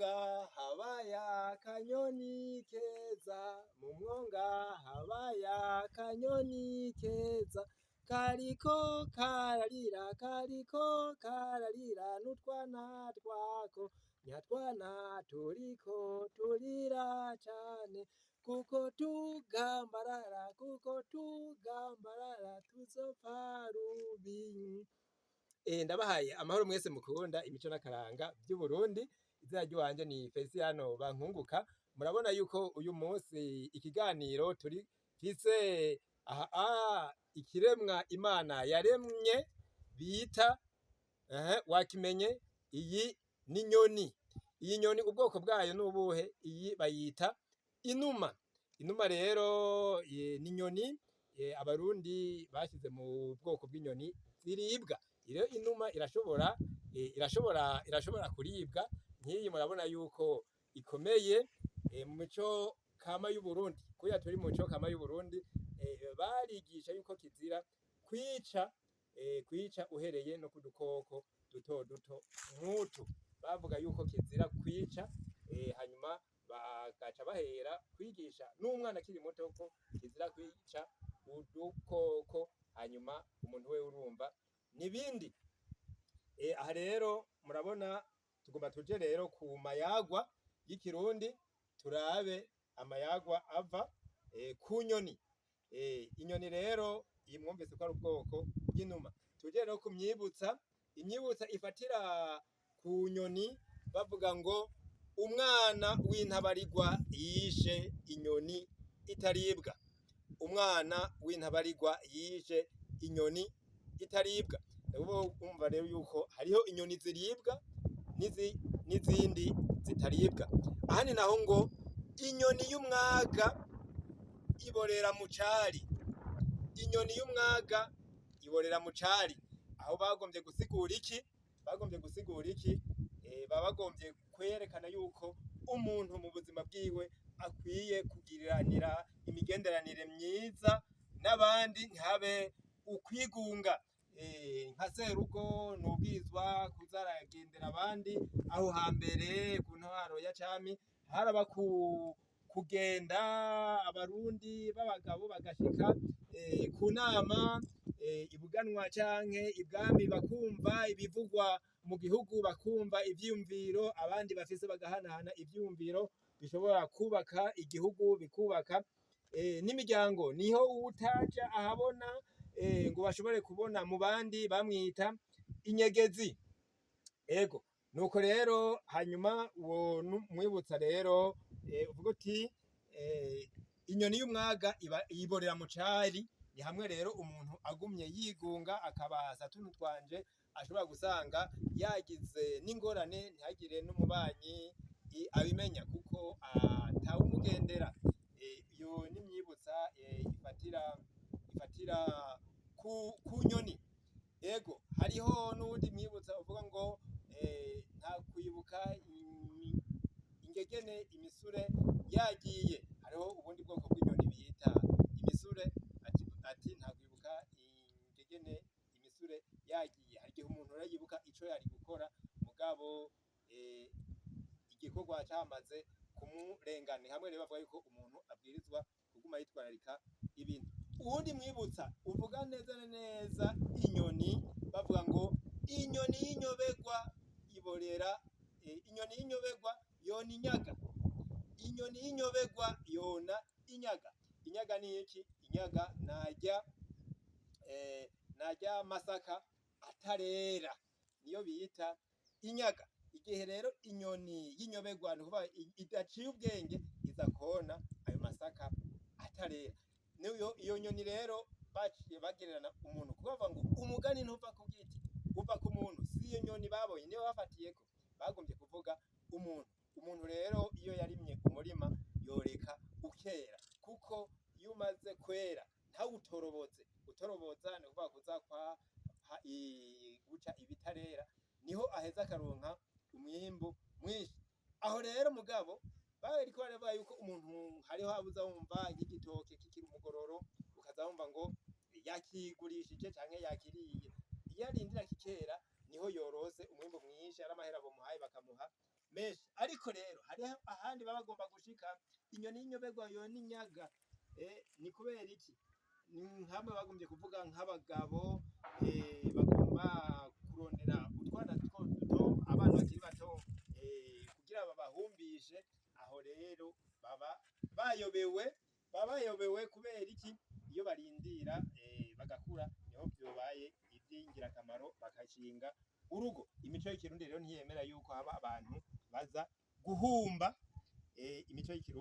Mwonga habaya akanyoni keza, mu mwonga habaya akanyoni keza, kariko kararira, kariko kararira n'utwana twako, nyatwana turiko turira cane, kuko tugambarara, kuko tugambarara tuzopfa rubi. Ndabahaye amahoro mwese mukunda imico n'akaranga vy'Uburundi. Izina ry'iwanje ni Feliciano Bankunguka. Murabona yuko uyu munsi ikiganiro turi mfise aha ikiremwa Imana yaremye bita wakimenye, iyi ni inyoni. Iyi nyoni ubwoko bwayo n'ubuhe? Iyi bayita inuma. Inuma rero ni inyoni Abarundi bashize mu bwoko bw'inyoni ziribwa. Rero inuma irashobora kuribwa. Nk'iyi murabona yuko ikomeye mu mico kama y'Uburundi. Kubera turi mu mico kama y'Uburundi, barigisha yuko kizira kwica uhereye no ku dukoko duto duto nk'utu. Bavuga yuko kizira kwica, hanyuma bagaca bahera kwigisha n'umwana akiri muto ko kizira kwica udukoko, hanyuma umuntu wewe urumva n'ibindi. Aha rero murabona tugomba tuje rero ku mayagwa y'ikirundi, turabe amayagwa ava ku nyoni. Inyoni rero iyi mwumvise ko ari ubwoko bw'inuma. Tuje rero ku myibutsa, imyibutsa ifatira ku nyoni, bavuga ngo umwana w'intabarigwa yishe inyoni itaribwa. Umwana w'intabarigwa yishe inyoni itaribwa. Urumva rero yuko hariho inyoni ziribwa n'izindi zitaribwa. Ahandi naho ngo inyoni y'umwaga iborera mu cari. Inyoni y'umwaga iborera mu cari. Aho bagombye gusigura iki? Bagombye gusigura iki? Baba bagombye kwerekana yuko umuntu mu buzima bwiwe akwiye kugiriranira imigenderanire myiza n'abandi, ntihabe ukwigunga. Nka serugo nubwirizwa kuza aragendera abandi. Aho hambere ku ntwaro ya cami haraba kugenda Abarundi b'abagabo bagashika ku nama ibuganwa canke ibwami, bakumva ibivugwa mu gihugu, bakumva ivyiyumviro abandi bafise, bagahanahana ivyiyumviro bishobora kubaka igihugu, bikubaka n'imiryango. Niho uwutaja ahabona ngo bashobore kubona mu bandi bamwita inyegezi. Ego, nuko rero hanyuma uwo mwibutsa rero uvuga uti inyoni y'umwaga iba iborera mu cari. Ni hamwe rero umuntu agumye yigunga akabasa tuntu twanje, ashobora gusanga yagize n'ingorane, ntihagire n'umubanyi abimenya kuko atawumugendera. Iyo ni imyibutsa ifatira ku nyoni. Ego, hariho n'uwundi mwibutsa uvuga ngo nta kwibuka ingegene imisure yagiye. Hariho ubundi bwoko bw'inyoni bita imisure, ati nta kwibuka ingegene imisure yagiye. Hari igihe umuntu rero yibuka ico yari gukora, mugabo igikorwa camaze kumurengana. Hamwe rero bavuga yuko umuntu abwirizwa kuguma yitwararika ibintu. Uwundi mwibutsa uvuga neza na neza inyoni, bavuga ngo inyoni y'inyobegwa iborera, inyoni y'inyobegwa yona inyaga. Inyoni y'inyobegwa yona inyaga. Inyaga ni iki? Inyaga narya masaka atarera, niyo bita inyaga. Igihe rero inyoni y'inyobegwa, ni ukuvuga idaciye ubwenge, iza kona ayo masaka atarera. Niyo iyo nyoni rero baciye bagererana umuntu, kuko bavuga ngo umugani ntuva ku giti, uva ku muntu. Si iyo nyoni babonye niyo bafatiyeko, bagombye kuvuga umuntu. Umuntu rero iyo yarimye umurima yoreka ukera, kuko iyo umaze kwera ntawutoroboze, utoroboza ni ukuvuga kuza kwa guca ibitarera, niho aheza akaronka umwimbu mwinshi. Aho rero mugabo bariko baravuga yuko umuntu hariho abuza wumva nk'igitoke kikiri umugororo, ukaza wumva ngo yakigurishije canke yakiriye. Iyo arindira kikera. Niho yorose umwimbu mwinshi, ari amahera bamuhaye bakamuha menshi. Ariko rero hariho ahandi baba bagomba gushika. Inyoni y'inyoberwa yona inyaga. Ni kubera iki? Ni nkamwe bagombye kuvuga nk'abagabo bagomba kurondera utwana duto, abana bakiri bato, kugira babahumbishe. Aho rero baba bayobewe, baba bayobewe. Kubera iki? Iyo barindira bagakura, niho vyobaye ivy'ingirakamaro, bakashinga urugo. Imico y'ikirundi rero ntiyemera yuko haba abantu baza guhumba. Imico y'ikirundi.